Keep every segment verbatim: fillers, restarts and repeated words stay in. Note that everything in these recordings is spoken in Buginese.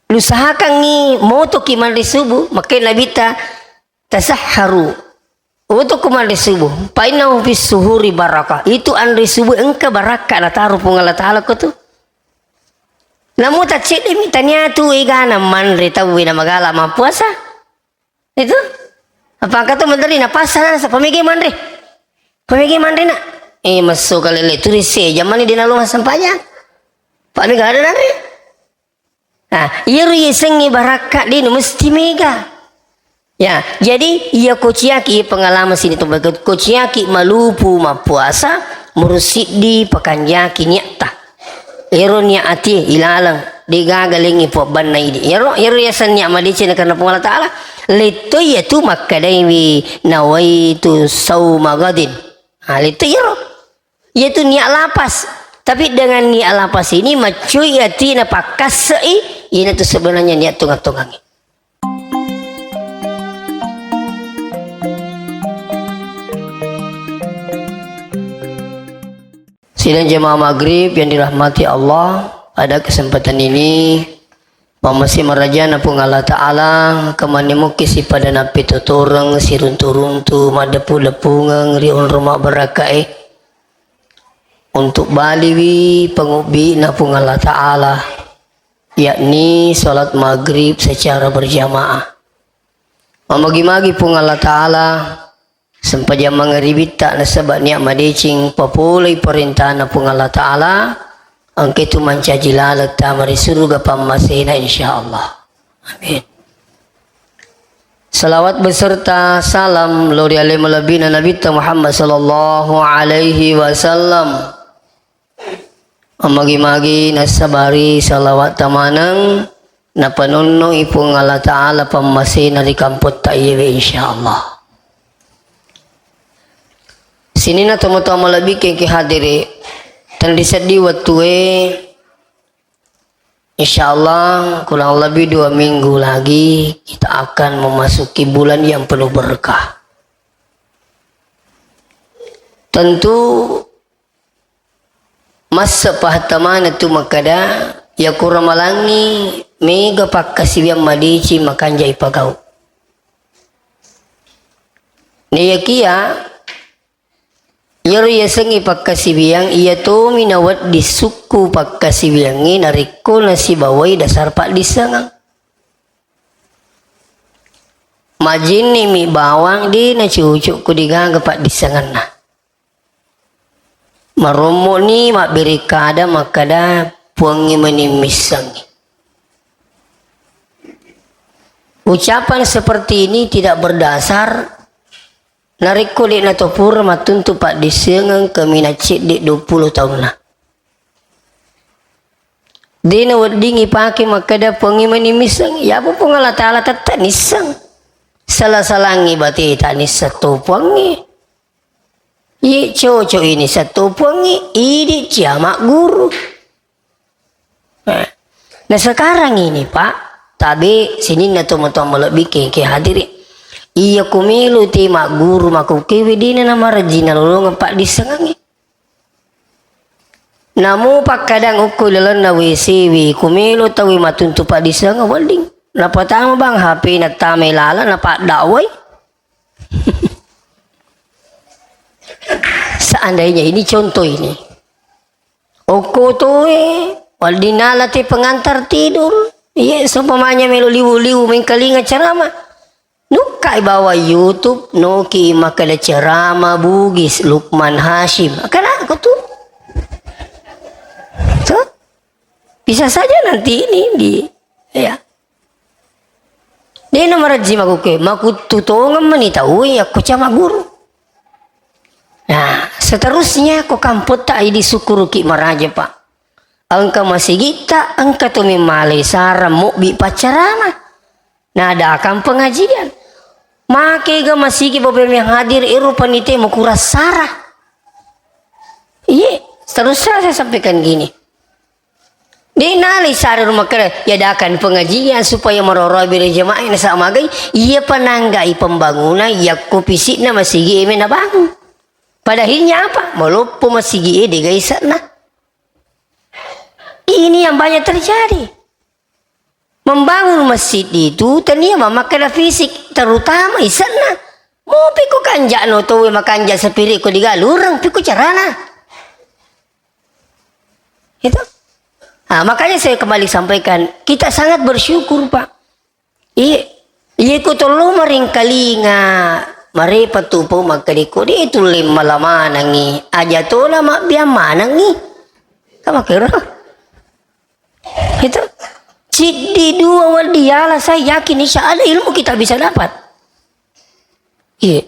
Usahakangngi motoki manre subuh, makkedai Nabitta, "Tasahharu." Utuku manre subuh, fa innahu fis suhuri barakah. Itu anre subuh engka barakka nataro Puang Allah Ta'ala ko tu. Namu tacceddemi tania tu egana manre tauwe na magala mappuasa. Itu? Apa engka tu menteri napasa nasa pamege manre. Pamege manre na. Eh, messo kalele tu risse jamani dena lo massempajang. Pamega ada nanre. Nah, iyaro yasengnge barakka de no mesti mega. Ya, jadi iya kociaki pengalaman sini to, kociaki malupu mappuasa, muru siddi pakanjaki niatta. Ero niat ati ilaleng, degaga lengngi puabbanna idi. Ero, ero yaseng niat madeceng karena Puang Allah Ta'ala. Letto iya tu makkedaiwi nawaitu sauma gadin. Nah, letto iyaro. Iyatu niat lapas. Tapi dengan niat lapas ini maccui atina pakkassei, iyana tu sebenarnya niat tongang-tongangnge. Sidang jemaah maghrib yang dirahmati Allah, pada kesempatan ini, Mammase marajana Puang Allah Ta'ala, kemanne mukki sipada nappetotoreng, siruntu-runtu, maddeppu-deppungeng ri onrong mabbarakkae, untuk baliwi pangubbi'na Puang Allah Ta'ala, yakni salat maghrib secara berjamaah. Mamagi-magi Puang Allah Ta'ala, sempajang mangaribitta nasaba niat madeceng papolei parentana Puang Allah Ta'ala, engka tu mancaji laleng tama ri suruga pammasena, insyaallah. Amin. Salawat beserta salam lao ri ale malebbina Nabitta Muhammad sallallahu alaihi wasallam. Mamagi-magi nassabari salawatta maneng napanonnoi Puang Allah Ta'ala pammasena ri kampotta iyewe, insyaallah. Sininna tomatoa malebbi kengke hadiri, tenri seddi wettue, insyaallah kurang lebih dua minggu lagi kita akan memasuki bulan yang penuh berkah. Tentu Masse pahatta maneng tu makkeda, yakko ramalangngi mega pakkasiwiang madeceng makanja ipagau. Naiyakiya, iyaro yasengnge pakkasiwiang, iya tomi nawedding sukku pakkasiwiangnge narekko nasibawai dasar paddissengeng. Majinni'mi bawang de nacucuk ko degaga paddissengenna. Marommo'ni mabbere kada makkada, "Puangnge mani missengngi." Ucapan seperti ini tidak berdasar narekko de'na to pura mattuntu paddissengeng kaminang cedde duappulo taunna. De nawedding ipake makkada, "Puangnge mani misseng." Yapa Puang Allah Ta'ala tette nisseng. Sala-salangngi bateta nisseng to Puangnge. Iye cocok ini setto Puangnge, idi cia magguru. Nah, nah, sekarang ini, Pak, tabe sininna tomatoa malebbi kengke hadiri. Iya kumelo te magguru makukewe dina namarajji nalolongeng paddissengengnge. Namo pakkadang okko lalenna W C we, kumelo tauwe matuntu paddissengeng wedding. Napatama bang H P nattamai laleng napaddakwai. Seandainya ini contoh ini. Okko toe, wedding nala te pengantar tidur. Iye, seumpamanya melo liwu-liwu mengkalinga ceramah. Nukkai bawang YouTube, noki makkeda ceramah Bugis, Lukman Hasyim. Akan aku tu. Tuh. Bisa saja nanti ini di, ya. Dena marajji makuke, makuttu tongeng mani tau yakko cama guru. Nah, seterusnya ko kampotta idi sukkuruki maraja, Pak. Engka masigitta, engka to memmalai sarang mobbi paccarama. Nadakang pengajian. Makega masigi bapak yang hadir, ero panitia mukurang sara. Iye, terus saya sampaikan gini. De nalai sare rumah kere, yadakan pengajian supaya maroroi bere jamaah yang sama gai, iya pananggai pembangunan, yakko pisikna masigi eme nabangun. Padahalnya apa? Maloppo masigi e de gaisakna. Ini yang banyak terjadi. Membangun masjid itu tania mamakkeda fisik, terutama isenna. Mopi ko kanja'no tauwe makanja sapiri ko digalureng, pi ko carana. Itu. Ah, makanya saya kembali sampaikan, kita sangat bersyukur, Pak. Iya, iya, ku tollo maringkalinga, marepa tu pau makkediko, de tulle mala manengngi, aja tona mabbiang manengngi. Kamakero. Itu. Ciddi dua waddi yala, saya yakin insya Allah ilmu kita bisa dapat. Iya.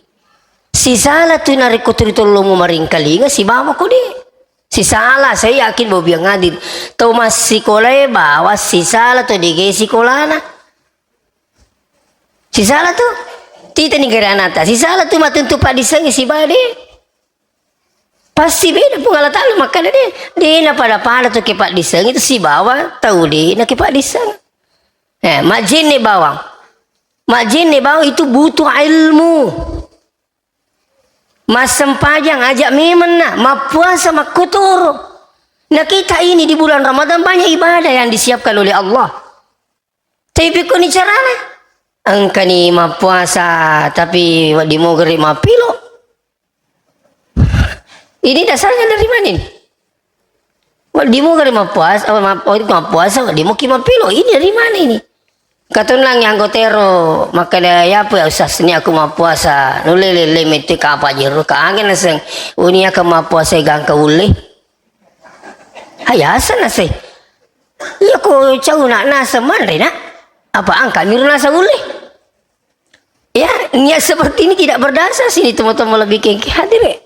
Sisala tu narekko tuli tollomu maringkalinga, sibawa ko de. Sisala, saya yakin bahwa biang adil. Tau massikolae bawa sisala tu dege sikolana. Sisala tu. Titani geranata. Sisala tu matuntu paddissengngi sibawa de. Pasti beda Puang Allah Ta'ala makkeda de. De na pada-pada tu kepaddissengngi tu sibawa tau de na kepaddisseng. Eh, majjenne bawang. Majjenne bawang itu butuh ilmu. Massempajang aja memenna, mappuasa makkotoro. Nah, kita ini di bulan Ramadan banyak ibadah yang disiapkan oleh Allah. Tapi pekkoni carana? Engkani mappuasa, tapi wedding mogeri mappilo. Ini dasarnya dari mana ini? Wedding mogeri mappuasa, apa, map-, oh, itu mappuasa, wedding moki mappilo. Ini dari mana ini? Katonnang yang kotero, makkeda, "Ya apa ya, Ustaz, ini aku mappuasa." Nulle lele mette kapa jero, kaange naseng. Uni aka mappuasa gangka ulle. Ayasa naseng. Iya ko cau nak naseng manre nak. Apa angka miru naseng ulle? Ya, niat seperti ini tidak berdasar sini teman-teman lebih kengke hadir ya.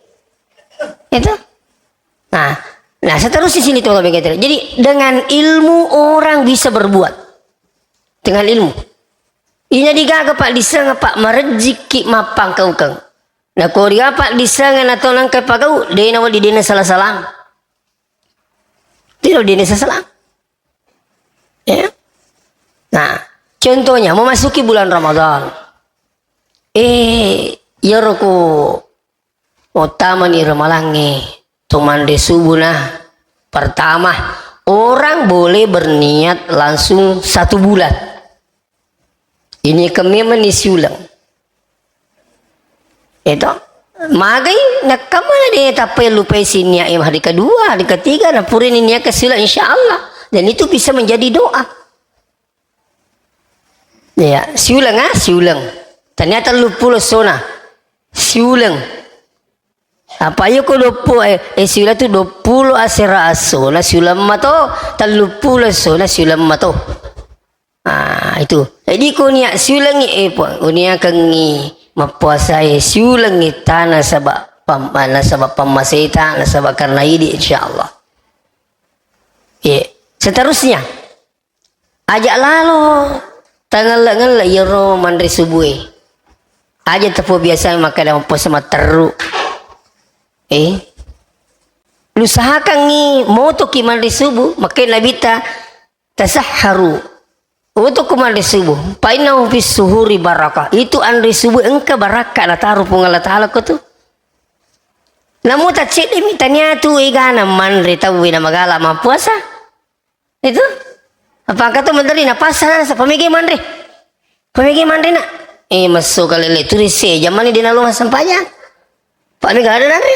Itu. Nah, nah seterusnya sini teman-teman kengke. Jadi dengan ilmu orang bisa berbuat. Dengan ilmu. Ina digaga Pak diseng Pak marejjikki mappangkaukeng. Nah, ko digaga Pak diseng na to nangka pagau, dena wadi dena salah-salah. Tidak dena salah. Ya. Nah, contohnya memasuki bulan Ramadan. Eh, iyaro ko uttamani ramalangnge, to manre subuh nah. Pertama, orang boleh berniat langsung satu bulan. Ini kememang ni siuleng. Itu. Magai, nakkamana de tappai lupai sinia em hari kedua, hari ketiga, nah purani niat ke siuleng, insya Allah. Dan itu bisa menjadi doa. Ya, siuleng ah, siuleng. Ternyata luppulo sona. Siuleng. Apa iya ko doppo, eh, eh, siuleng tu doppulo asera assona siuleng mato, telluppulo essona siuleng mato. Ah, itu. Jadi ko niat siulengi, eh, Puang, uniakengi mappuasae siulengi tana saba pam-, nasaba pammaseta, nasaba karena idi, insya Allah. Iya. Seterusnya, aja lalo tangelle-ngelle iyaro manre subue. Aja tepo biasa makkeda mappuasa matteru. Eh. Usahakangngi motoki manre subuh, makkeda Nabitta, "Tasahharu." Untuk manre subuh, fa innahu fis suhuri barakah. Itu anre subuh engka barakka nataro Puang Allah Taala ko tu. Namu tacceddemi tania tu egana manre tauwe na magala mappuasa. Itu? Apa engka to menteri na pasa na sa pamege manre. Pamege manre na. Eh, messo kalele tu risse jamani dena lo massempajang. Pamega ada nanre.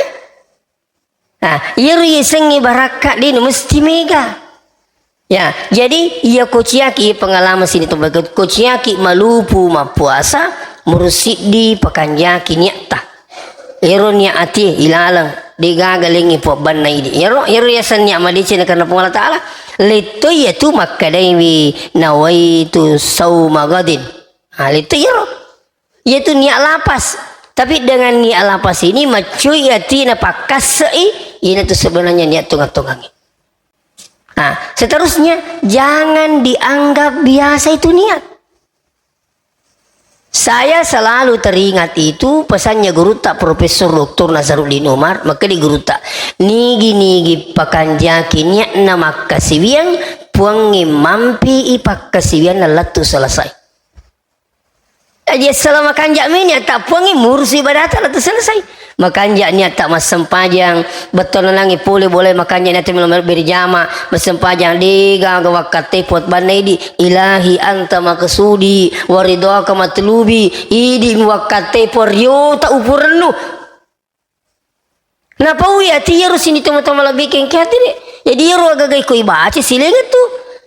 Nah, iyaro yasengnge barakka de na mesti mega. Ya, jadi iya kociaki pengalaman sini to, kociaki malupu mappuasa, mursiddi pakanjaki niatta. Ero niat ati ilaleng, degaga lengngi pabbanna idi. Ero, ero yaseng niat madeceng karena Puang Allah Taala. Letto iya tu makkedaiwi nawaitu sauma gadin. Nah, letto iyaro. Iyatu niat lapas. Tapi dengan niat lapas ini maccui atina pakkasse'i, ina tu sebenarnya niat tongang-tongangnge. Nah, seterusnya jangan dianggap biasa itu niat. Saya selalu teringat itu pesannya gurutta Profesor Doktor Nasaruddin Umar, makkeda gurutta, "Nigi-nigi pakanjaki niatna makkasiwiang, Puangnge mampi'i pakkasiwianna lettu selesai." Aja selama kanjak meni atta Puangnge murusu ibadata lettu selesai. Makanja niatta massempajang, bettuanna nangnge pole boleh makanja niatta melo berjama, massempajang, de gaga wakkatte pot banna idi, ilahi anta maksudi, waridhaka matlubi, idi muwakkatte pot riota upurennu. Napaui ati iyaro sini toma-toma lebbi kengke ati de. Jadi iyaro agaga iko ibaca silengettu.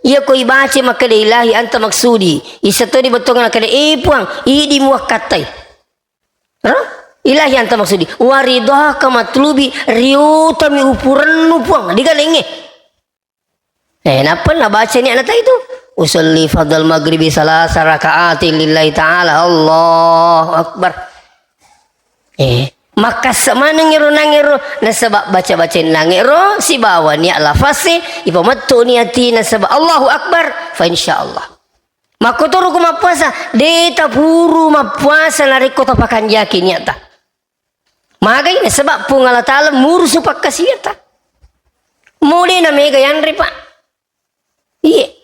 Iya ko ibaca makkeda ilahi anta maksudi. Isa to di bettuanna keda, eh puang, idi muwakkattai. Ro? Ilahi anta maksudi. Waridhaka matlubi, riotami upurennu, Puang. Digalengnge. Eh, nappa nabaca ni anak itu. Usalli fardal maghribi salasa rakaatin lillahi ta'ala. Allahu Akbar. Eh, makkassa maneng ero nangero, nasaba baca-baca nangero, sibawa niat lafase, ipametto niati nasaba Allahu Akbar, fa insyaallah. Makkotoro ko mappuasa, de tapuru mappuasa narekko tapakanjaki niatta. Magai nasaba Puang Allah Ta'ala murusu pakkasiwiatta. Mode na mega yanre, Pak. Iye.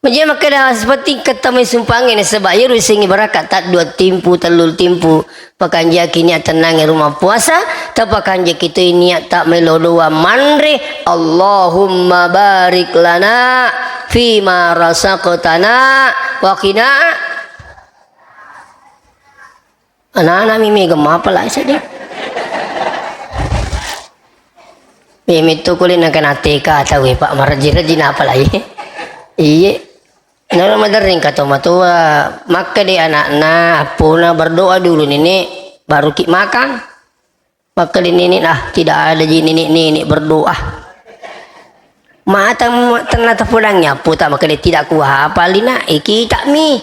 Maja makkeda seperti kettamai sumpangnge nasaba iyaro sengi baraka ta dua timpu, tellu timpu. Pakanjaki niat tennangnge rumah puasa, tapakanjaki toi niat ta melo doa manre. Allahumma barik lana fima razaqtana wa qina. Anak-anak mi mega mapalai seddi. Iya metto kulle nangka natteka tau e, Pak, marejji-rejji napalai. Iye. Naro maderring ka tomatoa, makkeda anakna, appona, "Berdoa dulu, Nenek, baru ki makan." Makkeda nenek, "Ah, tidak ada ji nenek-nenek berdoa." Matang tenna tapodangngi appota makkeda, "Tidak kuhafal, Nak, eh, kita mi."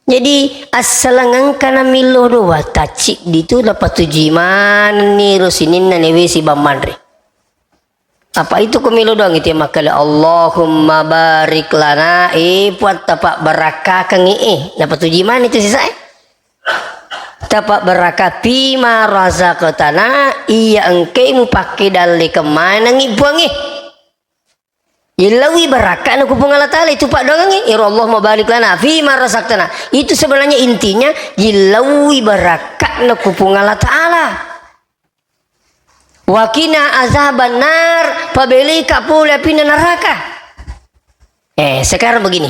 Jadi, assaleng engkana millo doa, tacciddi tu napatuji manenni ro sininna newe sibang manre. Apa itu ko millo doang itu makkeda, "Allahumma barik lana," eh, Puang, tapabbarakkakengngi, eh. Napatuji maneng itu sisa, eh. Tapabbarakka fima razaqtana, iya engkai mupakke dallekeng manengngi, Puang, eh. Yillauwi barakka'na ku Puang Allah Ta'ala itu paddoangengnge, ero Allahumma barik lana fima razaqtana. Itu sebenarnya intinya yillauwi barakka'na ku Puang Allah Ta'ala. Wa qina azaban nar, pabeleka pole apinna neraka. Eh, sekarang begini.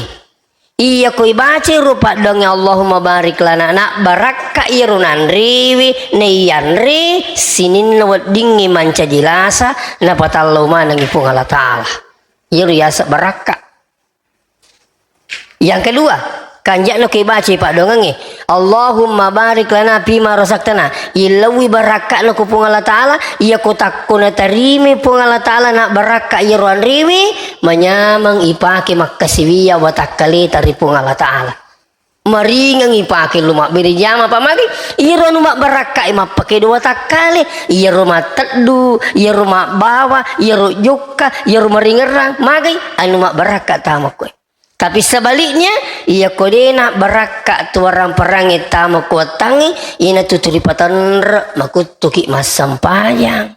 Iya ko ibaca ro paddoangnge Allahumma barik lana, na barakka iyaro nanrewe, naiyanre sininna weddingnge mancaji lasa, napatallau manengngi Puang Allah Ta'ala. Iyaro yaseng barakka. Yang kedua, kanja'na ko ibaca paddoangengnge, Allahumma barik lana fima razaqtana. Yillauwi barakka'na ko Puang Allah Ta'ala, iya ko takko natarime Puang Allah Ta'ala na barakka iyaro anrewe, manyameng ipake makkasiwiya watakkaleta ri Puang Allah Ta'ala. Maringeng ipake lo mabbere jama, pamagi iyaro anu mabbarakkae mappake doa takkale, iyaro matteddu, iyaro mabbawa, iyaro jokka, iyaro maringerrang, magai anu mabbarakka tama koe. Tapi sebaliknya, iya ko dena barakka tuarang parange tama ko wettangnge, ina tutu ripatenre makuttuki massempajang.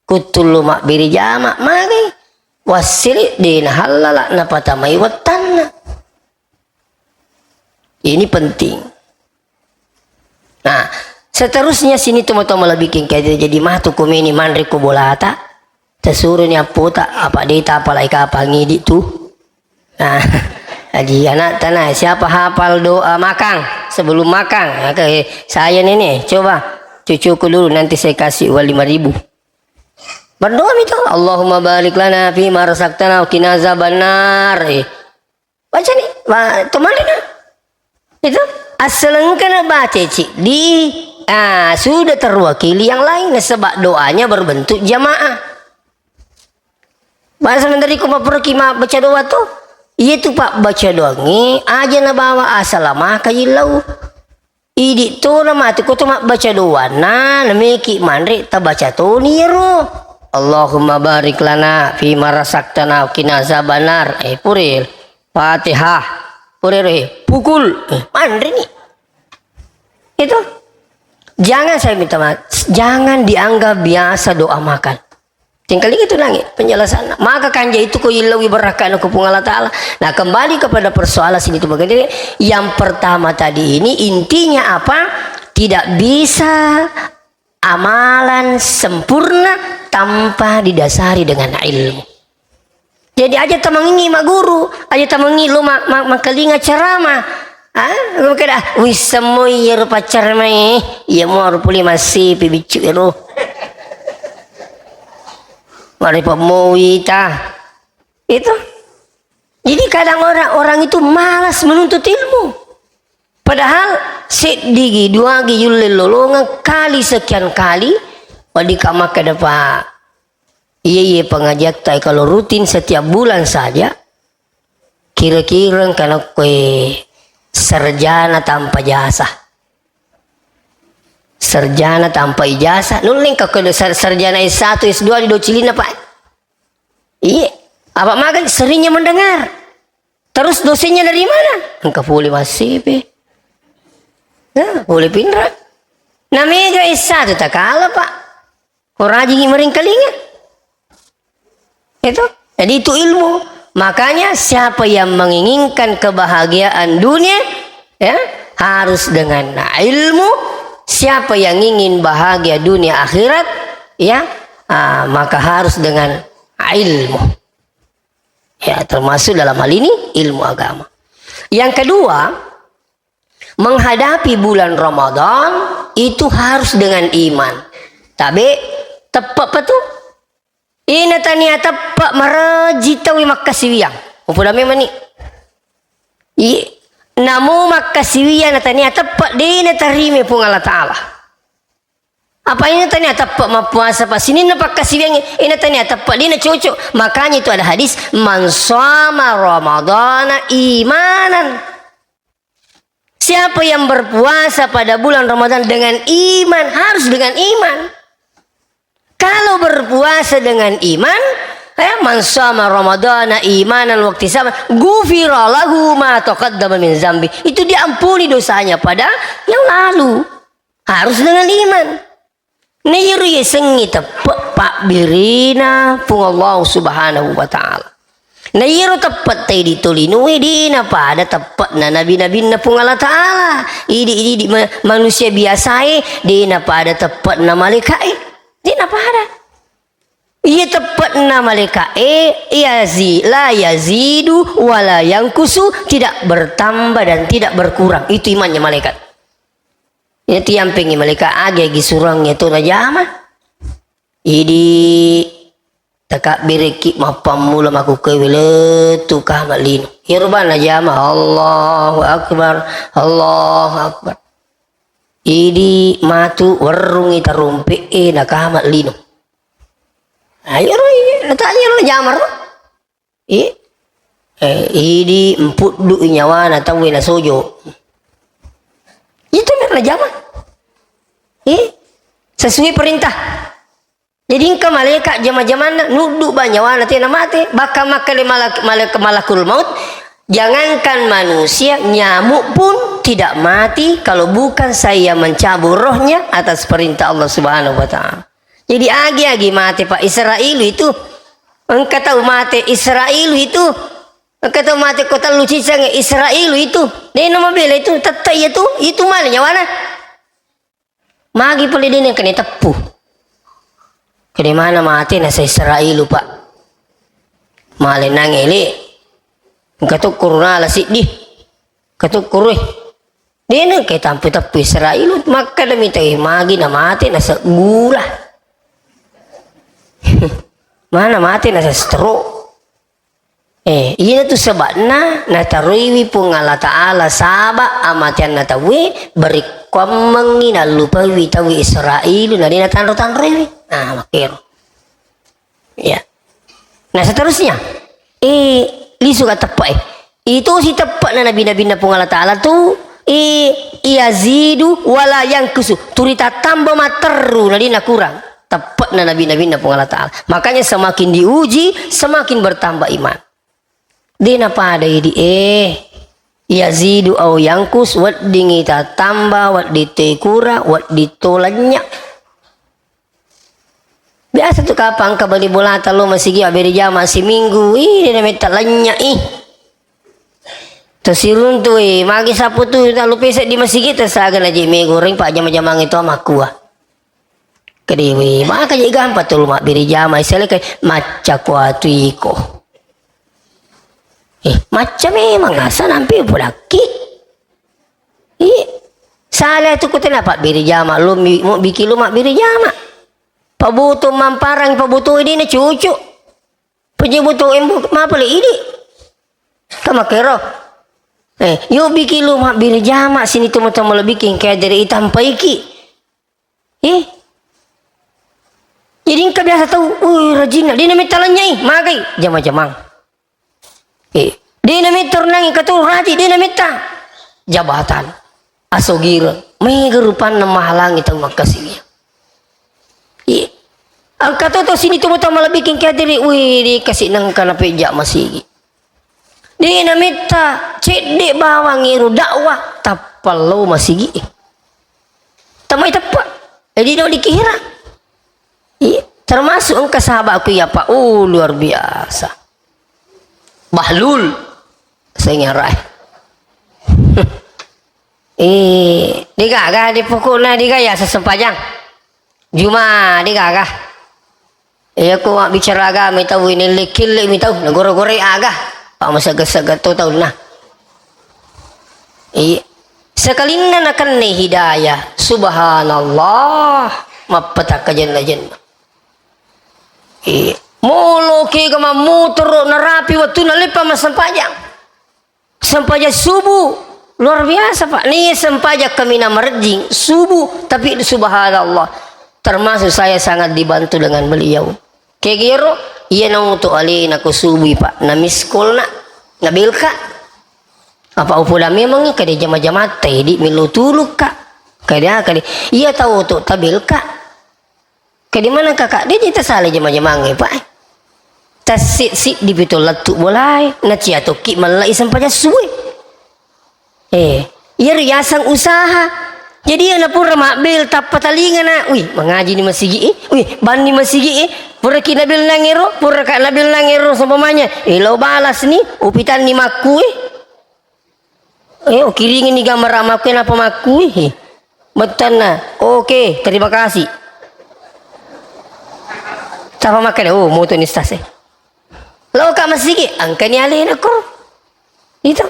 Kuttullu mabbere jama, magai wassili de nahallala napatamai wettanna. Ini penting. Nah, seterusnya sini tomatoa malebbi kengkede, jadi matu ko meni manre ko bolata, tasuruni appota, apa de tapalai kapang idi tu. Nah, jadi anak tanah, siapa hafal doa makan sebelum makan? Oke, saya nenek, coba cucuku dulu, nanti saya kasih uang lima ribu. Berdoa mi to, Allahumma barik lana fima razaqtana wa qina azabannar. Eh, baca ni, ba-, to male na. Itu, assaleng engkana baca ciddi, ah, sudah terwakili yang lain, sebab doanya berbentuk jamaah. Bahasa menteri ku mapuraki ma-, baca doa tu. Iya tu, Pak, baca doangnge, aja nabawa asal maka illau. Idi tona matu ko to mabbaca doanna, nameki manre tabaca toni iyaro. Allahumma barik lana fima razaqtana wa qina azabannar. Eh, puril. Fatihah. Puril, eh, pukul. Eh, manre ni. Itu. Jangan saya minta maaf. Jangan dianggap biasa doa makan. Tingkalinga tu nangnge penjelasanna. Maka kanja itu ko illauwi barakka'na ku Puang Allah Ta'ala. Nah, kembali kepada persoalan sini tu, yang pertama tadi ini intinya apa? Tidak bisa amalan sempurna tanpa didasari dengan ilmu. Jadi aja tamengngi magguru, aja tamengngi lo ma-, ma-, makalinga ceramah. Ah, makkeda, "Wissemmoi iyaro paccaramae, iya muaro pole massipi biccu ero." Mari pemoi ta. Itu. Jadi kadang orang, orang itu malas menuntut ilmu. Padahal seddigi, duagi yulle lolongeng kali sekian kali, weddikka makkeda, Pak, iya, iya, pengajiatta kalau rutin setiap bulan saja, kira-kira engka nakkoe sarjana tanpa jasa. Sarjana tanpa ijazah, nulle engka ko sar-, sarjana S satu, S dua di docilinna, Pak. Iya, apa maga seringnya mendengar. Terus dosennya dari mana? Engka pole massipi. Nah, pole pinra. Namega S satu takala, Pak. Ko rajingi maringkalinga. Itu. Jadi itu ilmu. Makanya siapa yang menginginkan kebahagiaan dunia, ya, harus dengan ilmu. Siapa yang ingin bahagia dunia akhirat, ya, ah, maka harus dengan ilmu. Ya, termasuk dalam hal ini ilmu agama. Yang kedua, menghadapi bulan Ramadan itu harus dengan iman. Tabe, teppe' pa tu? Ina tania teppe' mareji tau makkasiwiang. Upoda memang ni. I, namo makkasiwiang na tania teppe' de' natarima Puang Allah Ta'ala. Apa ina tania teppe' mappuasa, Pak? Sininna pakkasiwiang, ina tania teppe', de' nacocok. Makanya itu ada hadis, "Man shoma Ramadana imanan." Siapa yang berpuasa pada bulan Ramadan dengan iman, harus dengan iman. Kalau berpuasa dengan iman, ya, "Man shoma Ramadana imanan wahtisaban, ghufira lahu ma taqaddama min zambi." Itu diampuni dosanya pada yang lalu. Harus dengan iman. Na iyaro yasengnge teppe' pabbirina Puang Allah Subhanahu wa Ta'ala. Na iyaro teppe' tau di tolinoe, de' napada teppe'na nabi-nabinna Puang Allah Ta'ala. Idi-, idi ma-, manusia biasae, de' napada teppe'na malaika'e. De' napada. Iya teppe'na malaika'e, yazi-, la yazidu wa la yankusu, tidak bertambah dan tidak berkurang. Itu imannya malaikat. Iya tiampengi malaika' agi-agi surang itu najama. Idi takabbiriki mappammula makkukkuwe lettu kama lino. Iyaro bang najama, Allahu Akbar, Allahu Akbar. Idi matu werrungi tarompe'e nakama lino. Ayo ro, iya, natanya ro najama ro. I, eh, idi mpuddu nyawana tauwe nasojo. Itu mer najama. I, sesuai perintah. Jadi engka malaika' jama-jamanna nuddu ba nyawana tena mate, bahkan makkeda malak-, malak-, malakul maut, jangankan manusia, nyamuk pun tidak mati kalau bukan saya yang mencabut rohnya atas perintah Allah Subhanahu wa Ta'ala. Jadi agi-agi mate, Pak, Israel itu. Engka tau mate Israel itu. Engka tau mate ko tellu ciceng Israel itu. Dena mabela itu, tette' iya tu, itu male nyawana. Magi pole dena kena teppu. Kede mana mate nasa Israel, Pak. Male nangele. Engka tu kurunala siddi. Engka tu kurue. Dena engka tampu-tampu Israel, makkeda mita, "Eh, magi na mate na seggula." Mana mate na stroke. Eh, iyana tu sebabna nataroiwi Puang Allah Ta'ala saba amateanna tauwe, barekkuammengngi nallupaiwi tau Israel, na de natanro-tanroiwi. Nah, makkero. Ya. Nah, seterusnya, eh, lisu ka teppe' e. Itu si teppe'na nabi-nabinna Puang Allah Ta'ala tu, eh, yazidu wala yangkusu. Tuli tattamba matterru, na de nakurang. Teppe'na nabi-nabinna Puang Allah Ta'ala. Makanya semakin diuji, semakin bertambah iman. De napada idi, eh, yazidu au yangkus, weddingngi tattamba, wedding to kurang, wedding to lenya. Biasa tu kapang engka bali bolata lo masigi abbere jama siminggu, ih, de nametta lenya, ih. Tasiruntu, eh, magi sapu tu, talu pese di masigi, tersaga na je mie goreng, pak jama-jamang itu makkua. Kedewe, maka je gampang tu lu mabbere jama, isale ke macca kuatu iko. Eh, macca memang asa nampe pudakki. Iya. Salah tu kutena pabbere jama, lu mi-, mu biki lu mabbere jama. Pabutu mamparang, pabutu ini cucu. Penyebutu embu mapele idi. Kamakero. Eh, yo biki lu mabbere jama sini tuma-tuma lebih king kedere itampaiki. Eh. Jadi engka biasa tau, uh, rajinna, dena metta lanyai, magai jama-jamang. Eh, dena metta renangi katu raji, dena metta jabatan. Asogireng, mega rupanna mahalangi tau makkasiwiang. Iya. Engka to, to sini tu mutama lebbi king kadiri, wih, di kasi nengka na peja masigi. Di namitta cedde bawang iru dakwah, tappa lo masigi. Tamai teppa. Eh, di no dikira. Iya, termasuk engka sahabatku ya, Pak. Oh, luar biasa. Bahlul. Saya ngerai. Eh, degaga di pokokna dega ya sesempajang. Juma degaga. Iya, ko bicara agama tau ini lekil mi tau, nagore-gore aga. Pak masa gesa gato tau nah. Iya. Sekalinna nakenne hidayah, subhanallah, mappataka jenna-jenna. Iya. Molo kega mammutoro narapi wettunna leppa massempajang. Sempajang subuh luar biasa, Pak. Nih sempajang kami na marejjing subuh, tapi subhanallah, termasuk saya sangat dibantu dengan beliau. Kegero, iya nautu alena ko subuh, Pak. Na miss call na, na belka. Apa upoda memang kade jama-jama tedi milo tulukka. Kade kade. Iya tau tu tabelka. Kadi maneng kakak, de' jita sala jama-jamangnge, Pak, eh. Tassit-siddi pi to lettu bolae, nacia tokki mallai sempajang subuh. Eh, iyaro yaseng usaha. Jadi iya na pura mabbel tappa talingana, wih, mangaji ni masigi, eh. Wih, banni masigi, eh. Pura ki nabil nangero, pura ka nabil nangero seumpamanya, eh, lo balas ni, upitanni makku, eh. Eh, ukiringi ni gambar amakku, napa makku, eh. Bettanna, oke, terima kasih. Tapa makkeda, oh, moto ni stas, eh. Lo ka masigi, angkani alena ko. Itu.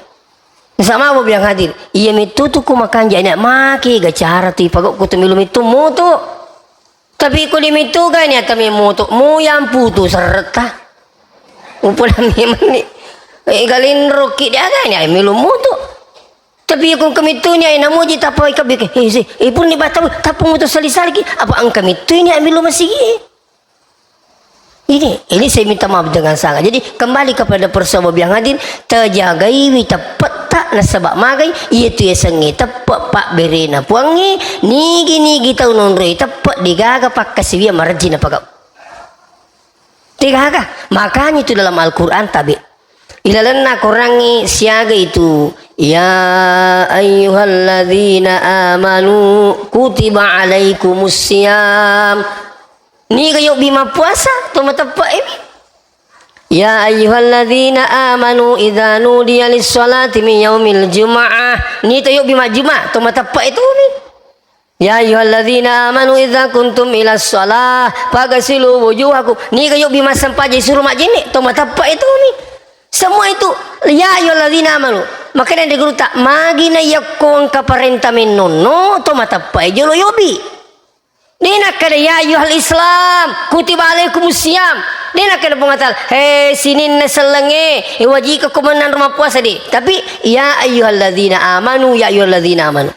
Sama Abu bilang hadir. Iya, mitu tu ku makanja, nek maki ga cara tu ipagau ku tu milu mitu moto. Tapi ko dimittugai ni atami moto, muyang putu serretta. Upula memang ni. Eh, galinrokki diagai ni, ai melo moto. Tapi ko engka mittuni ai namuji tappa ikabbi ke. Eh, si, eh, pun ni batamu, tappa moto sali-saliki. Apa engka mittuni ai melo masigi. Ini, ini saya minta maaf dengan sangat. Jadi, kembali kepada persoalan yang hadir, tajagaiwi teppetta nasaba magai, iya tu yasengnge teppe pabberena Puangnge, nigi-nigi tau nonroi teppe degaga pakkasiwiang marejji napagau. Degaga. Makanya itu dalam Al-Quran tabe. Ilalenna Qurangnge siaga itu, ya ayyuhalladzina amanu kutiba alaikumus siyam. Niga yobbi mappuasa, to mateppe'emi. Ya ayyuhalladzina amanu idza nudiya lis-sholati min yaumil jum'ah. Ni to yobbi majjuma, to mateppe'e tumi. Ya ayyuhalladzina amanu idza kuntum ilas sholah faghsilu wujuhakum. Niga yobbi massempaja isuro majjenne, to mateppe'e tumi. Semua itu, ya ayyuhalladzina amanu. Makanya di guru tak magi na yakko engka parenta mennonno, to mateppe'e jolo yobbi. De' nakkeda, "Ya ayyuhal Islam, kutiba alaikumus siyam." De' nakkeda Puang Allah Ta'ala, "He sininna sellengnge, e wajikakko mennang rumah puasa de." Tapi, "Ya ayyuhalladzina amanu, ya ayyuhalladzina amanu."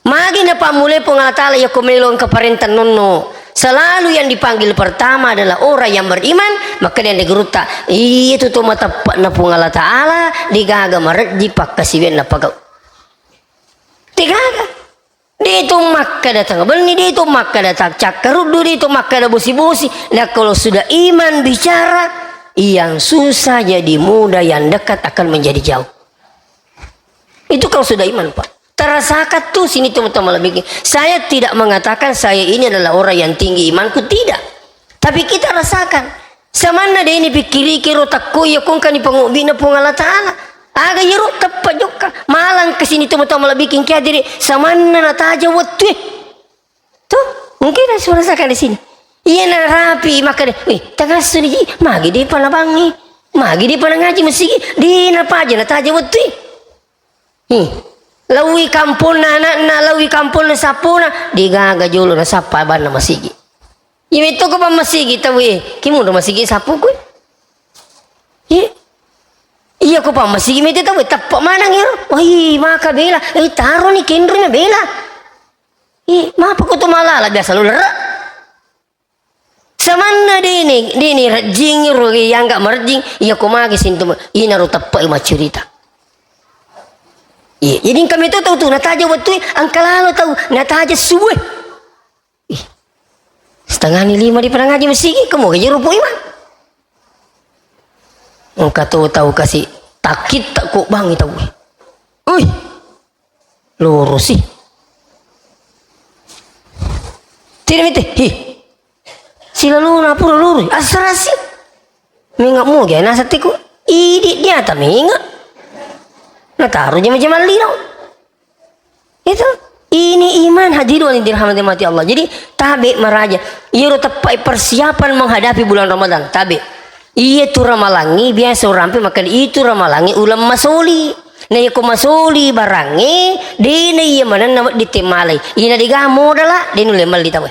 Magi napammulai Puang Allah Ta'ala yakko melo engka parenta nonno. Selalu yang dipanggil pertama adalah orang yang beriman, maka dia digurutta, iya tu to mateppe'na Puang Allah Ta'ala, degaga marejji pakkasiwiang napagau. Degaga. De' tu makkeda tang benni, de' tu makkeda tang cakkaruddu, de' tu makkeda bosi-bosi. Nah, kalau sudah iman bicara, yang susah jadi mudah, yang dekat akan menjadi jauh. Itu kalau sudah iman, Pak. Terasakan tuh sini teman-teman lebih. Saya tidak mengatakan saya ini adalah orang yang tinggi imanku, tidak. Tapi kita rasakan. Samanna de' ni pikkiriki ro takko iya kongkani pangobbi'na Puang Allah Ta'ala. Aga iyaro teppa jokka. Malang kesini teman-teman lebih king kadiri. Samanna nataja wettue. Tuh. Mungkin suara saya di sini. Iya narapi makkeda, "Wih, tangassuni ji, magi depa nabangngi, magi depa nangaji masigi, de napaja nataja wettui." Hi, laui kamponna anakna, laui kamponna sappona, degaga jolo nasappa banna masigi. Iya metto ko pammasigi tauwe, kimunro masigi sappu kui. Iya. Iya ko pammasigi mete tauwe, teppa manang ero. Wah, ih, maka bela. Eh, taroni kenrona bela. Ih, mapa ko to malala biasa lo lerre. Samanna dene, dene rejjing ro yang gak merejjing, iya ko mage sintu, inaro teppa maccurita. Iya, jadi engka meto tau tu nataja wettui, engka lalo tau nataja suwe. Ih, setengah ni lima di panangaji masigi, kamu gaji rupu iman. Engka to tau kasi takit tak kok bangi tau. Ui, loro si. Tidak mite, hi. Silalona pura loro, asrasi. Menga moga nasa teko. Idi dia ta menga. Nataro jama-jama lino. Itu, ini iman hadirin yang dirahmati mati Allah. Jadi, tabe maraja. Iyaro teppai persiapan menghadapi bulan Ramadan. Tabe. Iya tu ramalangi biasa orang pe makan itu ramalangi ulang masoli. Nah, iya ko masoli barange, dena iya manenna wedding temmalai. Ina dega modala, denu lemmal di tawe.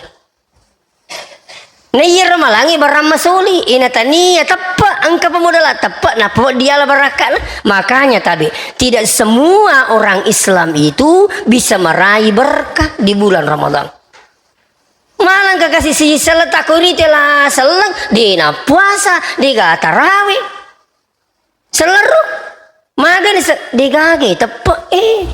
Na iya ramalangi barang masoli, ina tania teppe, engka pemodala teppe, nappa diala barakkana. Makanya tabe, tidak semua orang Islam itu bisa meraih berkah di bulan Ramadan. Malang ka kasi si selleng takko rite la selleng, dena puasa, dega tarawe. Selleru, magani se-, degaga teppe e.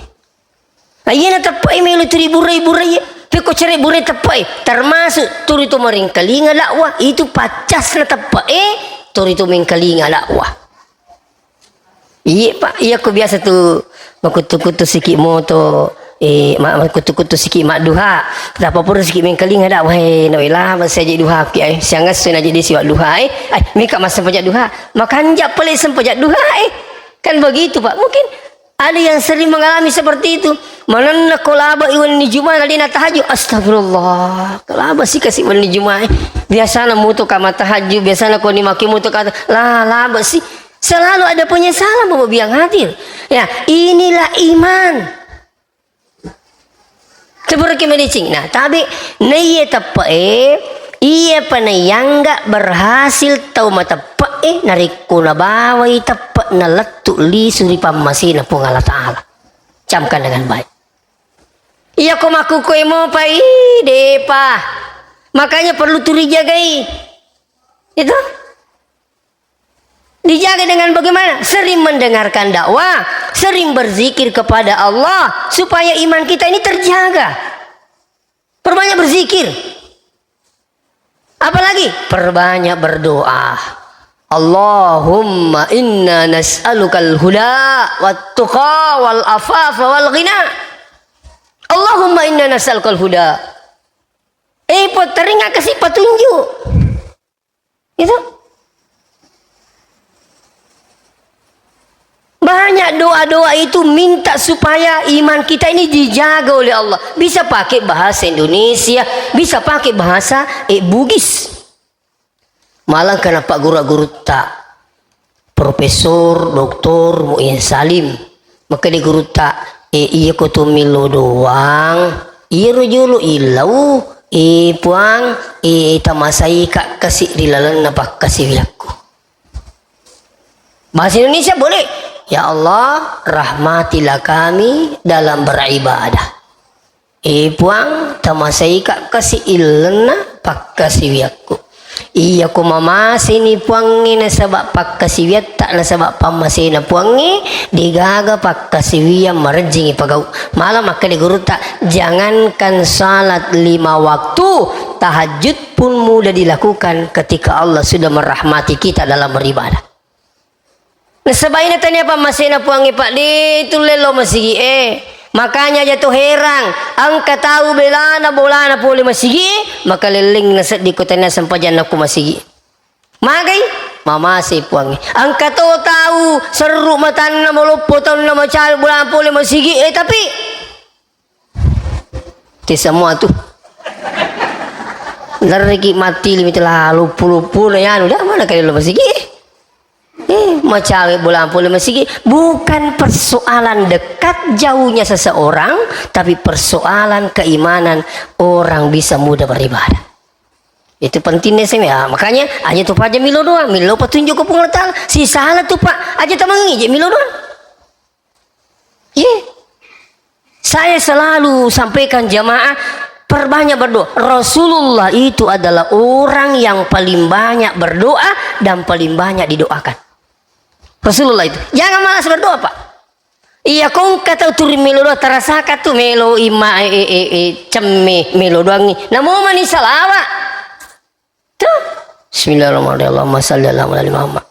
Ayyana teppe e melo turi burai-burai e. Pekko cere burai teppe e, termasuk turi to maringkalinga dakwah, itu paccasna teppe e, turi to mengkalinga dakwah. Iye, Pak, iya ko biasa tu makuttu-kuttu siki moto. Eh, ma-, makuttu-kuttu siki madduha. Tappa pura siki mengkalinga dakwah, eh, nawela, massaji duha ki, eh, siangesso naji di siwa duha, eh. Ai, mika massempajak duha. Makanja pale sempajak duha, eh. Kan begitu, Pak. Mungkin ada yang sering mengalami seperti itu. Manenna ko laba iwan ni Jumat tadi na tahajud. Astagfirullah. Ko laba si kasi iwan ni Jumat, eh. Biasana mutu kama tahajud, biasana ko ni maki mutu kata, la, laba si. Selalu ada penyesalan, Bapak Biang hadir. Ya, inilah iman. Teburaki medicing. Nah, tabe, naiye teppe e, iya pa naiangga berhasil tau mateppe e, narekko nabawai teppe na lettu lisu ri pammasena Puang Allah Ta'ala. Camkan dengan baik. Iya ko makkukkoe mopa, ih, depa. Makanya perlu tu rijagai. Itu. Dijaga dengan bagaimana? Sering mendengarkan dakwah, sering berzikir kepada Allah, supaya iman kita ini terjaga. Perbanyak berzikir. Apalagi? Perbanyak berdoa. Allahumma inna nas'alukal huda wat tuqa wal afafa wal ghina. Allahumma inna nas'alukal huda. Eh, potteringakasi patunjuk. Itu. Banyak doa-doa itu minta supaya iman kita ini dijaga oleh Allah. Bisa pakai bahasa Indonesia, bisa pakai bahasa, eh, Bugis. Malang kana pagguru-gurutta. Profesor Doktor Muin Salim. Makkeda gurutta, "E, iya ko tu millau doang, iyaro jolo illau, e, Puang, e, tamasai ka kasi ri lalenna pakkasiwiakku." Bahasa Indonesia boleh. "Ya Allah, rahmatilah kami dalam beribadah." E Puang, tamasaika kasi illenna pakkasiwiakku. Iya ko mamaseni Puangnge nasaba pakkasiwiatta, nasaba pammasena Puangnge, degaga pakkasiwiang marejjingi pagau. Mala makkeda gurutta, jangankan salat lima waktu, tahajud pun mudah dilakukan ketika Allah sudah merahmati kita dalam beribadah. Nasaba ina tania pammasena Puangnge, Pak, de tulle lo masigi e. Makanya aja to herang, engka tau belana bolana pole masigi e, makalelleng naseddi ko tania sempajanna ko masigi e. Magai? Mamase Puangnge. Engka to tau serru matanna maloppo taunna macawe bolana pole masigi e, tapi Te semua tu. Lerriki matti limite lalo pulu-pulu na yanu, dah mana kali lo masigi? Eh, macawe bola pole masigi. Bukan persoalan dekat jauhnya seseorang, tapi persoalan keimanan orang bisa mudah beribadah. Itu pentingnya sih, ya. Makanya aja tu paja milo doang, milo petunjuk ke Puang Allah Taala. Si salah tuh, Pak, aja tamangi je milo doang. Iya. Saya selalu sampaikan jamaah, perbanyak berdoa. Rasulullah itu adalah orang yang paling banyak berdoa dan paling banyak didoakan. Rasulullah itu. Jangan malas berdoa, Pak. Iya, kongka tau turi melo doa, terasa tu melo ima, e, e, e, e, cemme melo doangi. Namo mani salawa. Tuh. Bismillahirrahmanirrahim. Allahumma salli ala Muhammad.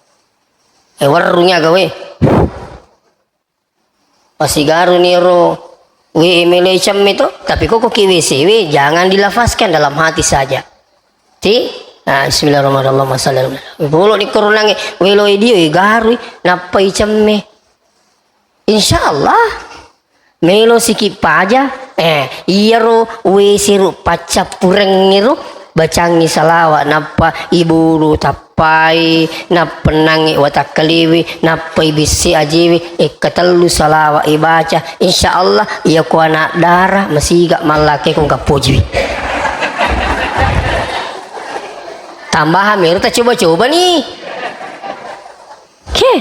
Eh, warungnya gawe. Pasigaruni ro we meloi cemme to, tapi koko ki W C we, jangan dilafazkan, dalam hati saja. Ti, nah, bismillahirrahmanirrahim, Allahumma shalli ala Muhammad. Bolo ni korunange, weloi dio, igarui, nappai cemme. Insya Allah, melo siki paja, eh, iyaro W C ro paccappurengngero, bacangi salawa, nappa ibulu tap pai, nappennangngi watakkaliwi, nappai bissi ajiwi, ekkatellu salawa ibaca. Insya Allah, iya ko anak dara masiga mallakeko engka pojiwi. Tambahan mero tacoba-coba nih. Oke.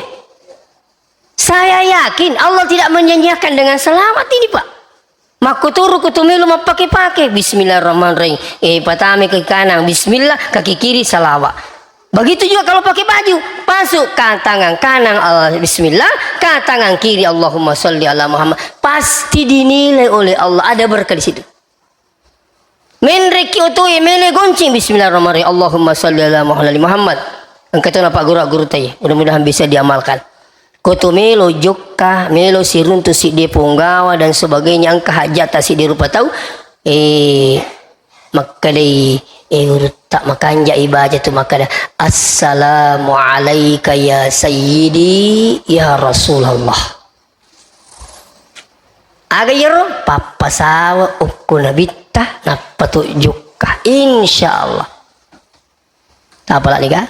Saya yakin Allah tidak menyanyiakan dengan selamat ini, Pak. Makkuturu kutu melo mappake-pake. Bismillahirrahmanirrahim. Eh, patame ke kanang, bismillah, kaki kiri, salawa. Begitu juga kalau pakai baju. Masuk ke tangan kanan, Allah, bismillah, ke tangan kiri, Allahumma sholli ala Muhammad. Pasti dinilai oleh Allah. Ada berkah di situ. Menreki otoe mele gonceng, bismillahirrahmanirrahim. Allahumma sholli ala Muhammad. Engka to napagguru-guru tai. Mudah-mudahan bisa diamalkan. Koto melo jokka, melo siruntu siddi ponggawa dan sebagainya, engka hajata siddi rupa tau. Eh, makkedai, eh, urutta makanja ibaca tu makkeda, "Assalamu alaika ya sayyidi ya Rasulullah." Aga iyaro? Pappasawa okko nabitta, nappa to jokka. Insya Allah. Apa lagi ga?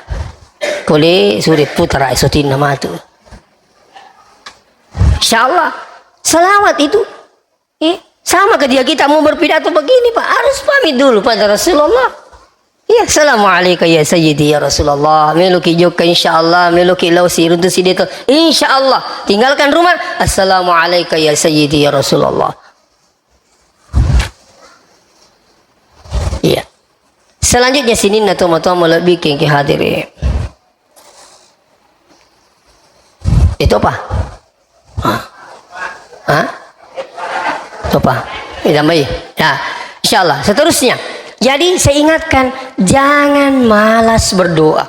Kole sure putara esotinna matu. Insya Allah. Salawat itu. Eh, sama ketika kita mau berpidato begini, Pak, harus pamit dulu pada Rasulullah. Iya, "Assalamualaikum ya Sayyidi ya Rasulullah." Meloki jokka, insya Allah, meloki lao siruntu sideto, insya Allah. Tinggalkan rumah, "Assalamualaikum ya Sayyidi ya Rasulullah." Iya. Selanjutnya sininna tomatoa malebbi kengke hadiri. Itu apa? Hah? Hah? Itu apa? Ini tambahi. Ya, insya Allah. Seterusnya. Jadi saya ingatkan, jangan malas berdoa.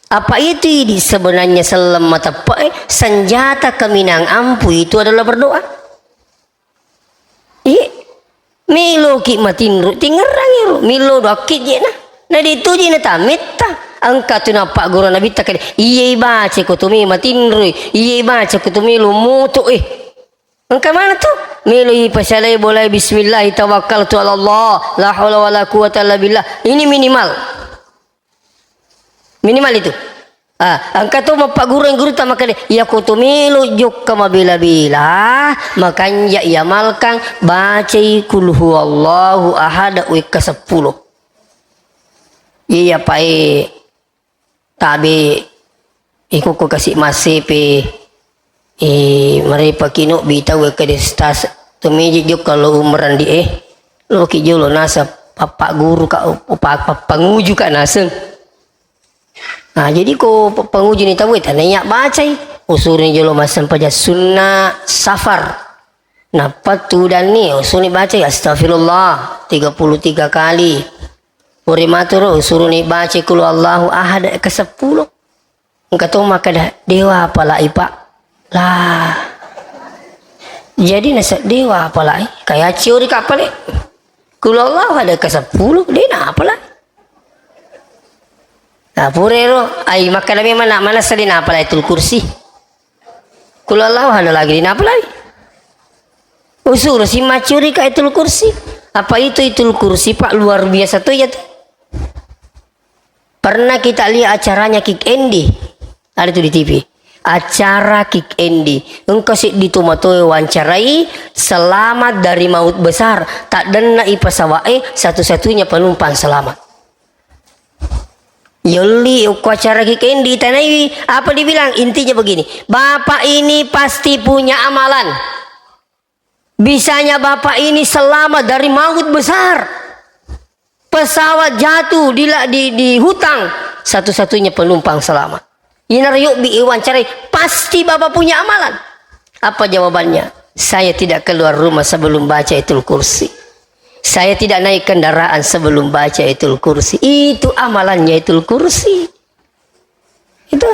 Apa itu idi sebenarnya selleng mateppe, eh, senjata keminang ampu itu adalah berdoa. Iya. Meloki matinro, tingerang ero, millo doakki jena. Na detu jena tametta. Engka tu napagguru nabitta kade, "Iya ibaca ko tu me matinroi, iya ibaca ko tu me lo moto eh." Engka mana tu? Melo ipasalai bolai, "Bismillah, tawakkaltu ala Allah, la haula wala quwwata illa billah." Ini minimal. Minimal itu. Ah, engka to mappaguru gurutta makkeda, "Iya ko to melo jokka mabela-bela, makanja iamalkan, bacai Qul huwallahu ahad wekka seppulo." Iya pae tabe iko ko kasi massepe, eh, marepa kino bitau wekka de stas to meje jokka lo umrandi eh. Lo ki jolo nasa pappaguru ka, upa-, pappanguju ka naseng. Nah, jadi ko pe-, pengujuni tau, eh, tanaiya bacai. Usuruni jolo massempajang sunna safar. Nappa tudanni, usuni bacai astagfirullah tiga puluh tiga kali. Pura maturo, usuruni bacai qul huwallahu ahad ke seppulo. Engka to makkeda, "Dewa apalai, Pak?" Lah. Jadi nasa dewa apalai? Kaya ciori kapale. Qul huwallahu ahad ke seppulo, de na apalai. Nah, purero, ai makkeda memang nak manessa de na apalai Ayatul Kursi. Qul huwallahu ahad lagi de na apalai. Usuro si maccuri ka Ayatul Kursi. Apa itu Ayatul Kursi, Pak, luar biasa to iya tu. Pernah kita lihat acaranya Kick Andy? Ada tuh di T V. Acara Kick Andy. Engka seddi tomatoa wawancarai, selamat dari maut besar. Taddenna i pesawat e, satu-satunya penumpang selamat. Yolli, okko acara Kick Andy, tanaiwi. Apa dibilang? Intinya begini, "Bapak ini pasti punya amalan. Bisanya Bapak ini selamat dari maut besar. Pesawat jatuh di la-, di, di hutan, satu-satunya penumpang selamat." Inaro yobbi iwancarai, pasti Bapak punya amalan. Apa jawabannya? "Saya tidak keluar rumah sebelum baca Ayatul Kursi. Saya tidak naik kendaraan sebelum baca Ayatul Kursi." Itu amalannya Ayatul Kursi. Itu.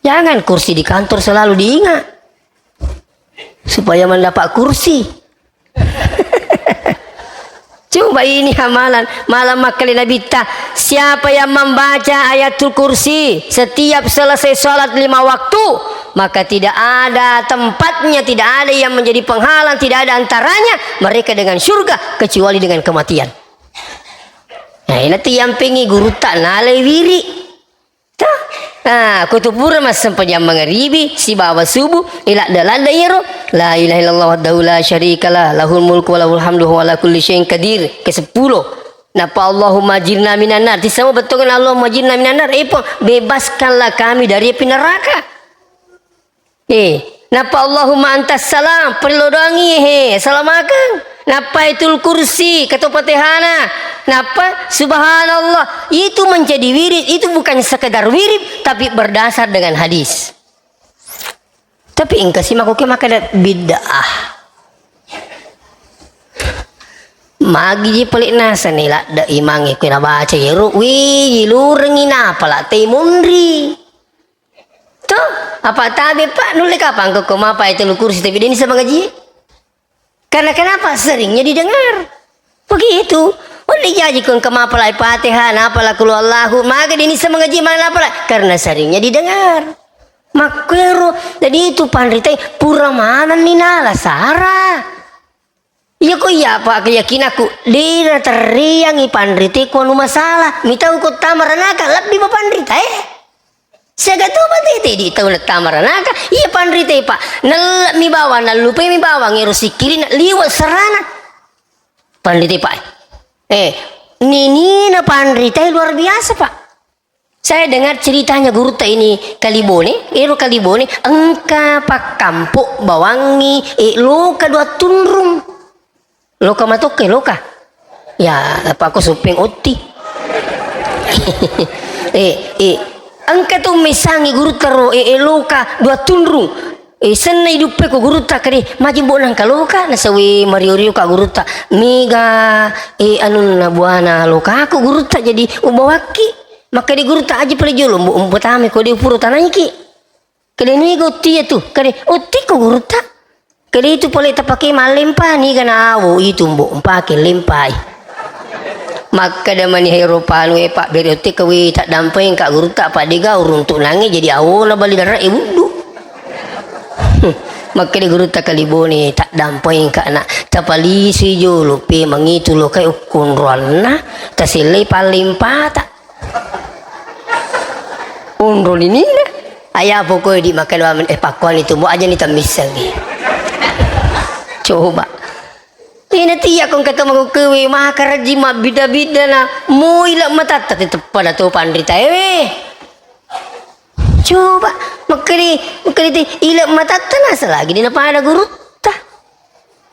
Jangan kursi di kantor selalu diingat. Supaya mendapat kursi. Coba ini amalan, malam makkeda Nabitta, siapa yang membaca Ayatul Kursi setiap selesai sholat lima waktu, maka tidak ada tempatnya, tidak ada yang menjadi penghalang, tidak ada antaranya mereka dengan surga kecuali dengan kematian. Nah, ini tiang pengi gurutta nalai wiri. Toh? Ah, ko tu pura massempajang mangaribi sibawa subuh, iladde-ladde iyaro, "La ilaha illallah wahdahu la syarikalah, lahul mulku wa lahul hamdu wa huwa ala kulli syai'in qadir," ke seppulo. Nappa, "Allahumma ajirna minan nar." Tissama bettuanna, "Allahumma ajirna minan nar." Eh, Puang, bebaskanlah kami dari api neraka. Eh, nappa, "Allahumma antas salam," perlu doangi, he, salamakeng. Nappa Ayatul Kursi, ketua Fatihana. Nappa, subhanallah. Itu menjadi wirid, itu bukan sekedar wirid, tapi berdasar dengan hadis. Tapi engka si makoke makkeda bid'ah. Magi ji pale nasani ladde imangnge ko nabaca iyaro, wi, ilurengi napala tei monri. Toh, apa tabe, Pak? Nulle kapang ko mapa Ayatul Kursi tapi deni sama ngaji? Karena kenapa? Seringnya didengar. Begitu. Wali jaji ko engka mapalai Fatihah, napala Qul Huwallahu, maga deni sama ngaji, mana napala? Karena seringnya didengar. Makkero, jadi itu panritai pura manenni nala sara. Iya ko iya apa keyakinanku, de naterriangi panrite ko anu masalah. Mitau ko tama ranaka, lebbi ba panrita, eh. Siaga tu mate tedi tau na tama ranaka, iya panrite, Pak. Nellemi bawang, nallupai mi bawang, ero sikkiri na liwa serana. Panrite, Pak. Eh, ninina panrita luar biasa, Pak. Saya dengar ceritanya gurutta ini Kalibone, ero Kalibone, engka pakkampo bawangi, eh, loka dua tunrung. Loka matokke, loka. Ya, apa ko suppeng otti. Eh, eh, engka tu messangi gurutta ro, eh, eh, loka dua tunrung. Eh, senna iduppe ko gurutta kade, maji mbo nangka loka, nasawi mario-rio ka gurutta. Mega, eh, anunna buana lokaku gurutta jadi ubawakki. Makkeda gurutta, "Aji pale jolo, mbo, mbo tame ko de puro tanaiki." Kede niga utti tu, kede utti ko gurutta. Kede itu pole tapake mallempa, niga na awo itu mbo, mpake lempai. Makkeda mani hero panu e, Pak, bere utti ko wi, taddampai engka gurutta, apa dega uruntuk nange jadi awona bali dara e wuddu. Makkeda gurutta Kalibone, taddampai engka na, tapalisui jolo pe mangitu lokai ukkunroanna, tasellei pallempata. Onro ninina. Aya pokoknya di makkeda, eh, pakkuani tu, mbo aja ni temmissengi. Coba. Ina tia kong kata mako kewe, makarajji mabbida-bida na, mo ila matatta tetep pada to panrita ewe. Coba, makkedi, makkedi ti, ila matatta nasa lagi dina pada gurutta.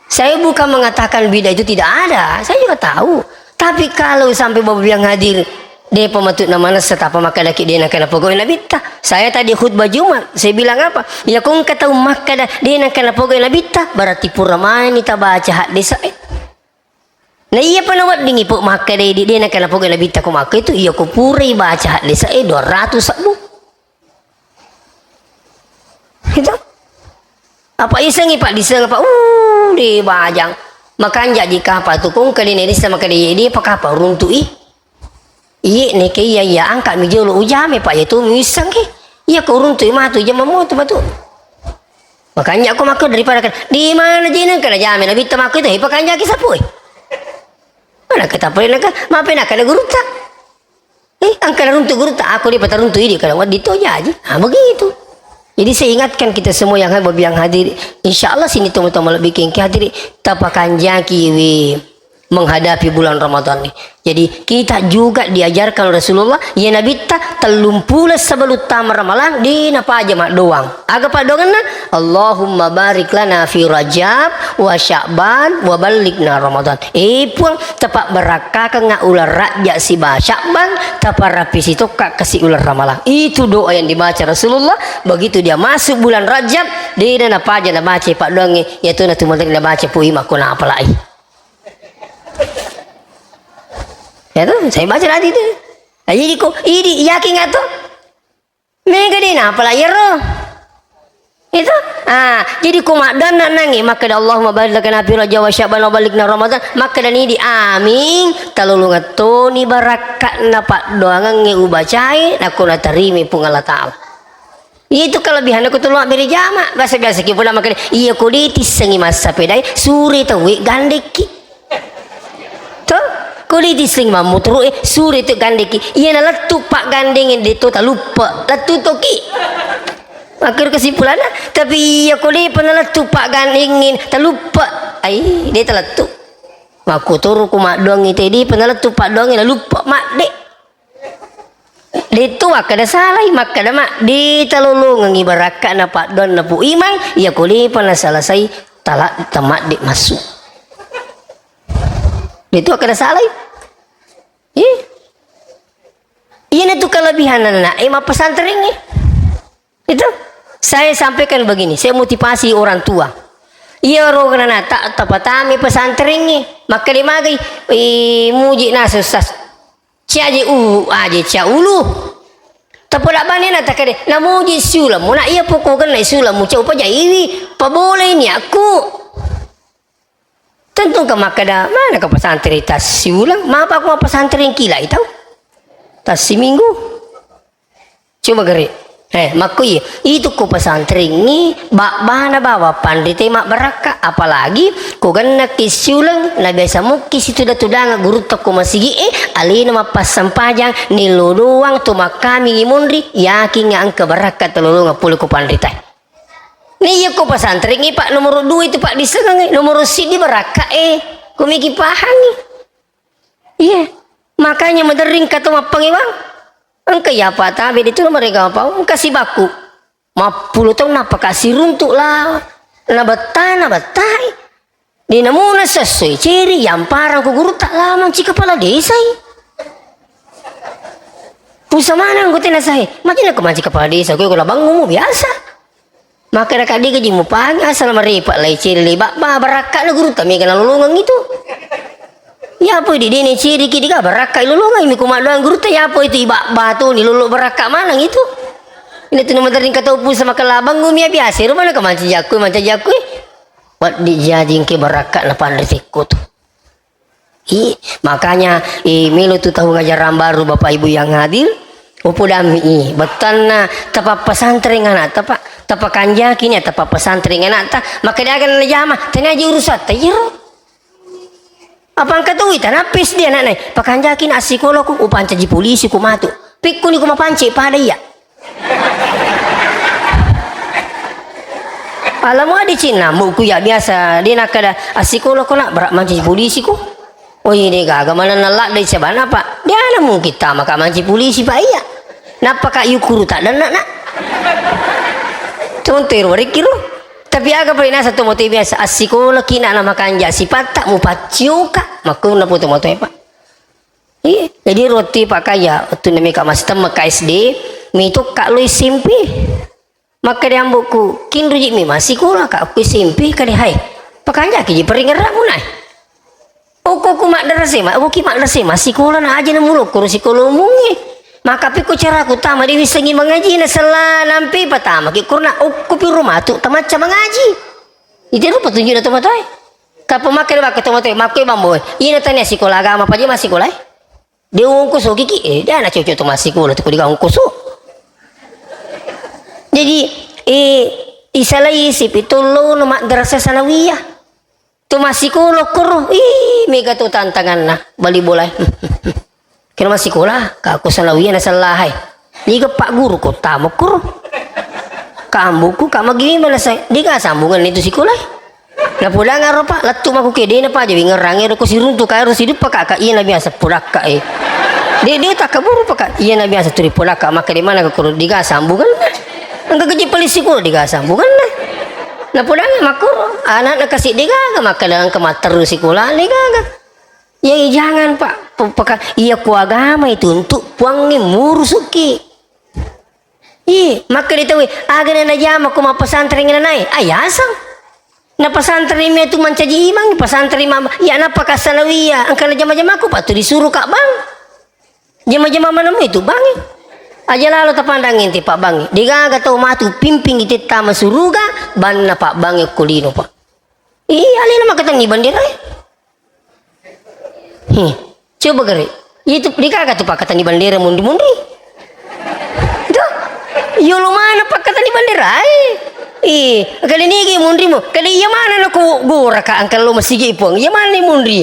Saya bukan mengatakan bid'ah itu tidak ada, saya juga tahu. Tapi kalau sampai Bapak yang hadir, depa matu na manessa tapa makkadaki dena kana pogau Nabitta. Saya tadi khutbah Jumat, saya bilang apa? Ya, ko engka tau makkada dena kana pogau Nabitta, berarti pura mani tabaca haddesae. Na iya pa naweddingi po makkada di dena kana pogau Nabitta ko makka itu, iya ko purai baca haddesae dua ratus sebbu. Gitu. Apa isengi, Pak? Diseng, Pak. Uh, di bajang. Makanja ji kapa tu kong kali ne risa makali di pakapa runtu i. Iye ne ke iya iya angka mi jolo ujame, Pak, ya tu mi iseng ke. Iya ko runtu i matu jama moto matu. Makanja ko mako daripada kan. Di mana jeneng kana jame Nabitta mako itu, eh, pakanja ki sapu, eh. Mana kata pole naka, mape naka na gurutta. Eh, engka naruntu gurutta, aku dia pataruntu idi, kada wedding to jaji. Ah, begitu. Jadi saya ingatkan kita semua yang hadir, yang hadir, insya Allah sini teman-teman lebih kengki hadir, tapakanjaki wi menghadapi bulan Ramadan ini. Jadi kita juga diajarkan Rasulullah, ya Nabitta, tellung pulo sebelum tama Ramalang, di napaja maddoang. Aga paddoangenna? Allahumma barik lana fi Rajab wa Sya'ban wa ballighna Ramadan. Eh, Puang, tapabbarakkakengnga uleng Rajab siba Sya'ban, taparapisi tokka kasi uleng Ramalang. Itu doa yang dibaca Rasulullah begitu dia masuk bulan Rajab, dena napaja nabaca paddoangnge, yaitu natu maderi nabaca pui makko napalai. Ya tuh, saya baca tadi tuh. Nah, jadi ko idi yakin nggak tuh? Mega deh, napala iyaro. Itu? Ah, jadi ko maddanna nangi, makkeda Allahumma barik lana fi Rajab wa Sya'ban wa ballighna Ramadan, makkeda ni di amin, talolongeng toni barakka'na paddoangengnge ubacae, nakko natarimi Puang Allah Ta'ala. Itu kelebihanna ko tolong mabbere jama. Biasa-biasa ki pula makkeda, iya ko ditissengi massapedae, sure tauwe gandekki. To? Ko ditisseng mammotoro e, sure to gandeki. Iya na lettu paggandengnge de to taluppe, lettu toki. Makkero kesimpulanna, tapi iya ko depa nalettu paggandengnge taluppe, ai de talettu. Makkotoro ko maddoangngi te depa nalettu paddoangnge naluppe madde. Detto makkeda salai, makkeda ma, ditalolongengi barakka'na paddoanna Pu Imang, iya ko depa nasalasai tala tamadde massu. Detto makkeda salai. Eh? Iyana tu kelebihan anak, eh, mappesantrengnge. Itu saya sampaikan begini, saya motivasi orang tua. Iya ro nana tak tapatami pesantrengnge, makkeda magai, eh, muji nasu sas. Ci aje u, aje cia ulu. Tapola bani na takade, namuji siulammu, na iya poko kenna siulammu, cau pajaiwi, pabolei niakku. Tentu engka makkeda, mana ke pesantren tas siulang? Mapa ko pesantren kila itau? Tas siminggu. Coba gere. Eh, makko iya. Itu ko pesantrengngi, babbana bawa panrite mabbarakka, apalagi ko gennaki siuleng, na biasa mukki situda-tudanga gurutta ko masigi e, alena mappassempajang, nelo doang to makkamingi monri, yakinga engka barakka talolonga pole ko panritae. Ni iya ko pesantrengngi, Pak, nomoro dua itu, Pak, disengengngi, nomoro siddi barakka e, ko miki pahangi. Iya, makanya maderring kato mappangewang. Engka iya apa tabe ditu mereka apa? Engka sibakku. Mappulo taung napaka siruntuk la. Na bettai, na bettai. Di namuna sessoi ceri yamparang ku gurutta la manci kepala desai. Pusa maneng ku tena sae. Macam ko manci kepala desa, ko la bangumu biasa. Makkeda kaddi gaji mupang asal marepa lai celle babba barakka'na gurutta mega nalolongeng itu. Iya poi di dene ciriki diga barakka ilolongeng mi ko maddoang gurutta, iya poi itu ibabba to nilolo barakka maneng itu. Ini tu namaterring katau pusa makkalabang gumi ya biasa rumah na mancaji akku, mancaji akku. Waddi jaji engke barakka'na panre sekko tu. I, makanya, i, melo tu tahun ajaran baru Bapak Ibu yang hadir, upodammi i, bettuanna tapappesantreng anakta, Pak, tapakanjaki ni tapappesantreng anakta, maka diaga najama, tania ji urusatta, iyaro. Apa engka tu ita nappis dia anakna, pakanjaki na assikolaku, upancaji polisi ku matu. Pikkuni ku mapanci pada iya. Alamu adi cinna muku ya biasa dia nakkeda assikola ko nak berak manci polisi ko. Oh ini gaga mana nalak dari sabana pak dia ana mungkin tama ka manci polisi pak iya. Nappa ka yukuru tak dan nak nak. Contoh ero rikiro. Tapi aga pale nasa to mote biasa assikola ki nak nama kanja sipatta mu pacciuka makku na poto moto pak. Iya, jadi roti Pak Kaya, waktu nami Kak masih temma K S D, mitu Kak lo S M P. Maka di amboku, kinru ji mi masih kula Kak, aku S M P kali hai. Pakanja ki ji peringerra punai. Oko ku mak derase ma, oko ki mak derase masih kula na aja na mulo kuru sikolo mungi. Maka piko cara ku tama di wisengi mengaji na sela nampi patama ki kurna oko pi rumah tu tamaca mengaji. Itu rupa tunjuk na tomatoe. Kapa makkeda bakka tomatoe, makkoi bamboe. Ina tania sikola agama, paja massikola e. De ongkoso kiki, eh, de ana cocok to massikola tu kodiga ongkoso. Jadi, eh, isalai sipi tollo no madrasah sanawiyah. To massikola koro, ih, mega to tantanganna bali bola e. Kena massikola, ka ko sanawiyah na sellahai. Niga pak guru ko tama kuro. Ka ambuku, ka magimana sa, dega sambungan itu sikola. Napodang aro pak, lettu mako ke, dena paja wingerang ero ko siruntu ka ero siduppa ka, ka iya na biasa podakka e. De, de takkaburu pa ka, iya na biasa turi podakka, maka de mana ka kuro dega sambungan. Engka gaji pali sikola dega sambungan. Napodang makko, anak na kasi degaga, maka dalam kemater sikola degaga. Ya, jangan, Pak. Pe-, peka-, iya, ku agama itu untuk Puangnge murusuki. Iya, makkeda tauwe, aga na najama ko mappesantreng nanae? Ayaseng. Na pesantren mi tu mancaji imang, pesantren ma-, iya, nappa ka sanawiyah, engka najama-jamaku, Pak, tu disuru ka bang. Jama-jama manemu itu bang. Aja lalo tapandang ente, Pak, bang. Degaga tau matu pimping ite tama suruga, banna, Pak, bang, ko lino, Pak. Iya, alena makkatenni bandera. Hmm. Coba gare. Itu dikaka tu pakkatenni bandera munri-munri. Itu. Yolo mana pakkatenni bandera? Eh. Ih, kali nigi munrimu. Kali iya mana nako gora ka angka lo masigi puang. Iya mana ni munri?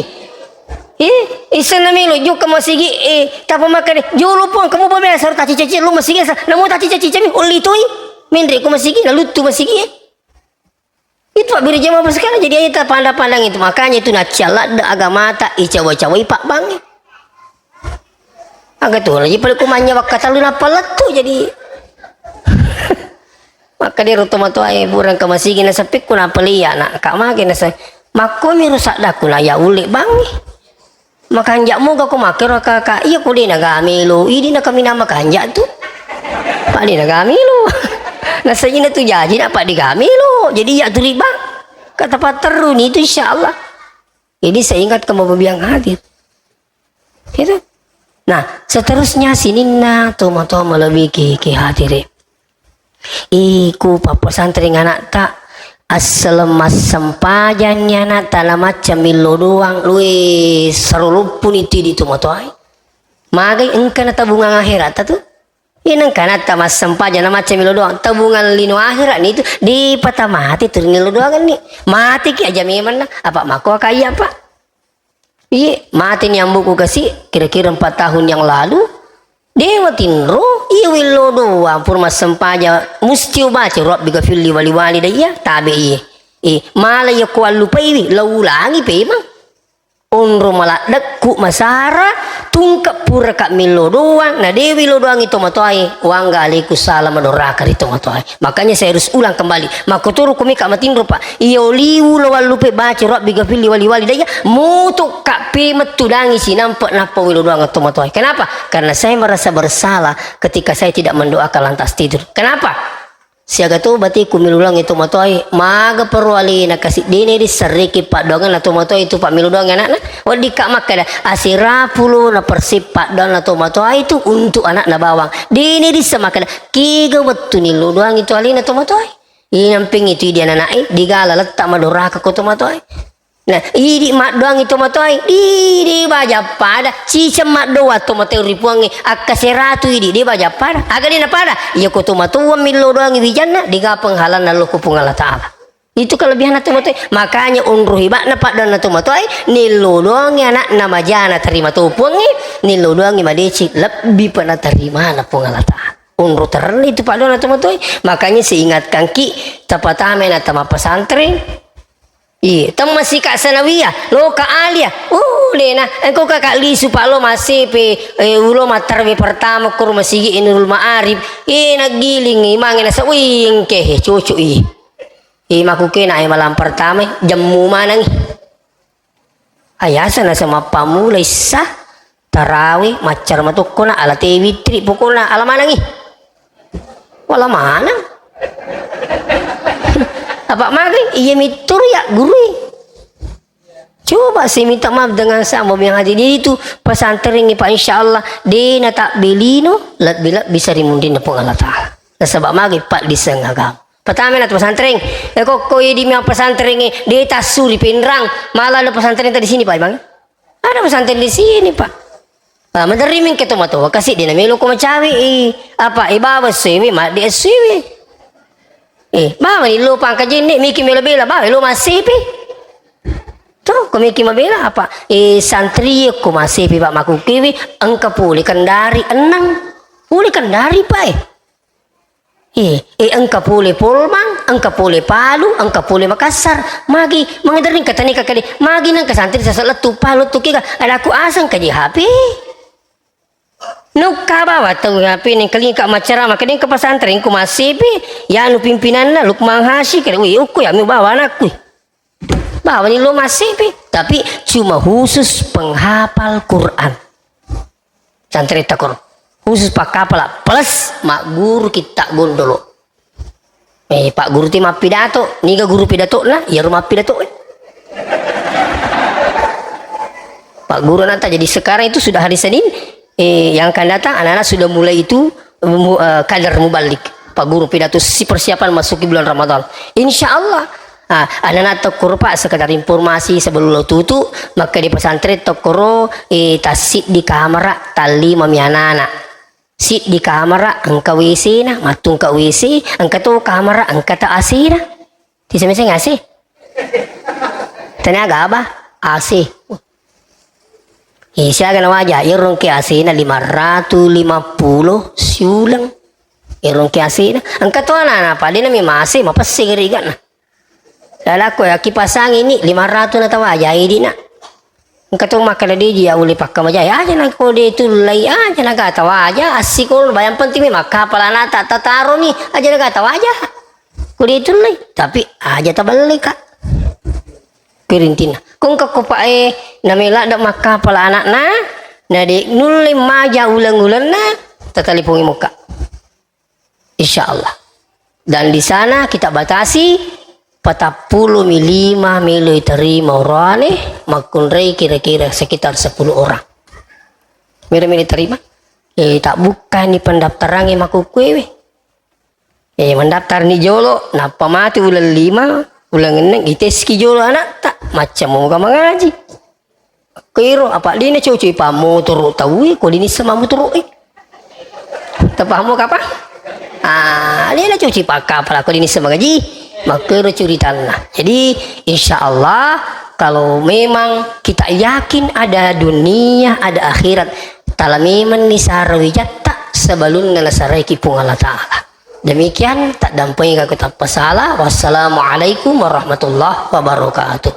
Eh, isenna melo jokka masigi, eh, tapa makkeda jolo puang kamu babe asar tacica-cica lo masigi sa. Namo tacica-cica mi ulli toi. Menre ko masigi, naluttu masigi, eh. Itu Pak Biri Jama sekali, jadi aja tapandang-pandang itu. Makanya itu naccia ladde agamata, icawa-cawai Pak Bang. Aga tu lagi pada kumanya wakka talu napa lettu jadi. Maka dia roto matoa e burang ke masigi na sepi ku napa lia nak kak mage na se-, makko mi rusak daku na ya ulik Bang. Makanja moga ko makkero kaka, iya ko de nagamelo, idi na kaminang makanja tu. Pak de nagamelo. Nasajina tu jaji na pak de gamelo. Jadi iya tu riba. Kata patterru ni tu insyaallah. Jadi saya ingat ke mababiang hadir. Gitu. Nah, seterusnya sininna tomatoa malebbiki ki hadire. Iko pappesantreng anakta, assaleng massempajanni anakta namacca millo doang, luwe saroloppuni tu idi tomatoae. Magai engka na tabungang akheratta tu. Ina engka anakta massempajang namacca millo doang, tabungang lino akhera ni tu, dipata mate tu ri nillo doangenni. Mateki aja memanna, apa mako kaya apa? Iye, mateni amboku kasi, kira-kira empat tahun yang lalu, dewa tinro, iya willo doang, pura massempaja, musti ubaca, Rabbi gafirli wali walidayya, tabe iye. Eh, mala iya ko allupaiwi, laulangi pemang. Onro maladdekku masara, tungke pura ka millo doang, na dewi lo doangi tomatoae, wangga alaiku salam doraka ri tomatoae. Makanya saya harus ulang kembali. Makkotoro kumi ka matinro, Pak. Iya oliwu lo wallupe baca Rabbi gafirli wali walidayya, moto ka pemettu dangi sinampe nappa wilo doang tomatoae. Kenapa? Karena saya merasa bersalah ketika saya tidak mendoakan lantas tidur. Kenapa? Siaga to batiku milulangi tomatoae, maga perlu alena kasi dene disserreki paddoanganna tomatoae tu pammilu doang anakna. Weddikka makkeda, asera pulo na persen paddoanna tomatoae tu untuk anakna bawang. Dene dissa makkeda, kega wettu nillo doangi tu alena tomatoae. Inamping itu idi anak-anak e, digala letta madoraka ko tomatoae. Nah, idi maddoangi tomatoae, idi baja pada, ciceng maddoa tomatoae ri puangnge, akkaseratu idi, de baja pada. Aga de napada? Iya ko tomatoa millo doangi wijanna, digapeng halanna lo ko Puang Allah Ta'ala. Itu kelebihan tomatoae. Makanya onro hebatna paddoanna tomatoae, nillo doangi anakna majana terima to puangnge, nillo doangi madeceng lebbi pa natarimana Puang Allah Ta'ala. Onro terenni itu paddoanna tomatoae. Makanya seingatkan ki, tapatama na tama pesantren, iya, temmasika sanawiyah, loka aliyah. Uh, dena, engko kaka lisu pak lo masepe, eh, ulo mattarwe pertama ko rumah sigi Nurul Ma'arif. Eh, naggiling imange nasa, wih, engke, eh, cocok, ih. Eh, maku kena, eh, malam pertama, jemmu manang. Ayasa nasa mappamula issa. Tarawe, maccara matokkona, ala te witri, pokona ala manangi. Wala manang. Apa magai? Iya mitturu ya gurui. Coba saya minta maaf dengan sama yang hadir. Jadi itu pesantren ini, Pak, insya Allah, dena tak belino, lebih-lebih bisa dimundin Puang Allah Ta'ala. Nasaba magai, Pak, di sengagam. Pertama na pesantren, eh, kok, kok di mia pesantren, eh, de tassuri Pinrang, malah ada pesantren tadi sini, Pak, Bang. Ada pesantren di sini, Pak. Ah, menerima ke tomatoa, kasih dia namelo ko macawe, eh, apa, eh, bawa sewe, ma, dia sewe. Eh, bawa ni lo pangka jenne, miki melo bela, bawa lo masipi. To, ko meki mabela apa? Eh, santri ko masepi, Pak, makukkewe, engka pole Kendari enneng. Pole Kendari, Pak, eh. Eh, eh, engka pole Polman, engka pole Palu, engka pole Makassar. Magi, mangedering katani kakade, magi nang ka santri sasa lettu Palu tu kega, ada ku aseng kaji H P. Nukka bawa tau H P neng kalinga ka macerama, kadeng ke pesantren ku masepi, ya anu pimpinanna Lukman Haji, kade, wih, ukku ya mi bawa anakku. Bawani lo masepi, tapi cuma khusus penghafal Quran. Santretta koro. Khusus pakkapala plus magguru kitta gondolo. Eh, Pak Guru ti mappidato, niga guru pidato'na, iyaro mappidato, eh. Pak Guru nanta, jadi sekarang itu sudah hari Senin, eh, yang akan datang anak-anak sudah mulai itu mu-, eh, kadar mubalik. Pak Guru pidato si persiapan masuki bulan Ramadan. Insya Allah. Ah, anak-anak tokkoro, Pak, sekedar informasi sebelum lo tutu, maka di pesantren tokkoro, eh, tassiddi kamara, tallima mi anak-anak. Siddi kamara engka W C-na, mattungka W C, engka to kamara engka ta A C-na. Tisa meseng A C? Tania gaba? A C. Eh, siaga na waja, iyaro engka A C-na lima ratu lima pulo siuleng. Iyaro engka A C-na. Engka to anak-anak, padena mi ma A C, mapessing rigana. Lalakko ya, kipas angin ni lima ratu na tawaja, idi na. Engka to makkeda deji ya ule pakka majai. Aja na ko de tullai, aja na gata waja, assikol, yang penting memang kapal anak tak tataroni, aja na gata waja. Ko de tullai, tapi aja tabelle, Kak. Kerintina. Ko engka ko pa e, na mela da makkapal anakna, na de nulle maja uleng-ulenna, tatalipongi mokka. Insya Allah. Dan di sana kita batasi, patappulo mi lima melo iterima oroane, makkunrai kira-kira sekitar sepuluh orang. Melo-melo terima. Eh, tak buka ni pendaftaran e makukkuewe. Eh, mendaftar ni jolo, nappa mati uleng lima, uleng enneng, iteski jolo anak tak, macam moga mengaji. Kero, apa dina cocok pa motoro tau e, ko dini sama motoro e. Tapahamo kapa? Ah, dina cocok pa kapal ko dini sama gaji. Makkero curitanna. Jadi, insya Allah, kalau memang kita yakin ada dunia, ada akhirat, tala memang ni sarawi jatta sebelumnya nasaraiki Puang Allah Ta'ala. Demikian, tak dampai aku tak salah. Wassalamualaikum warahmatullahi wabarakatuh.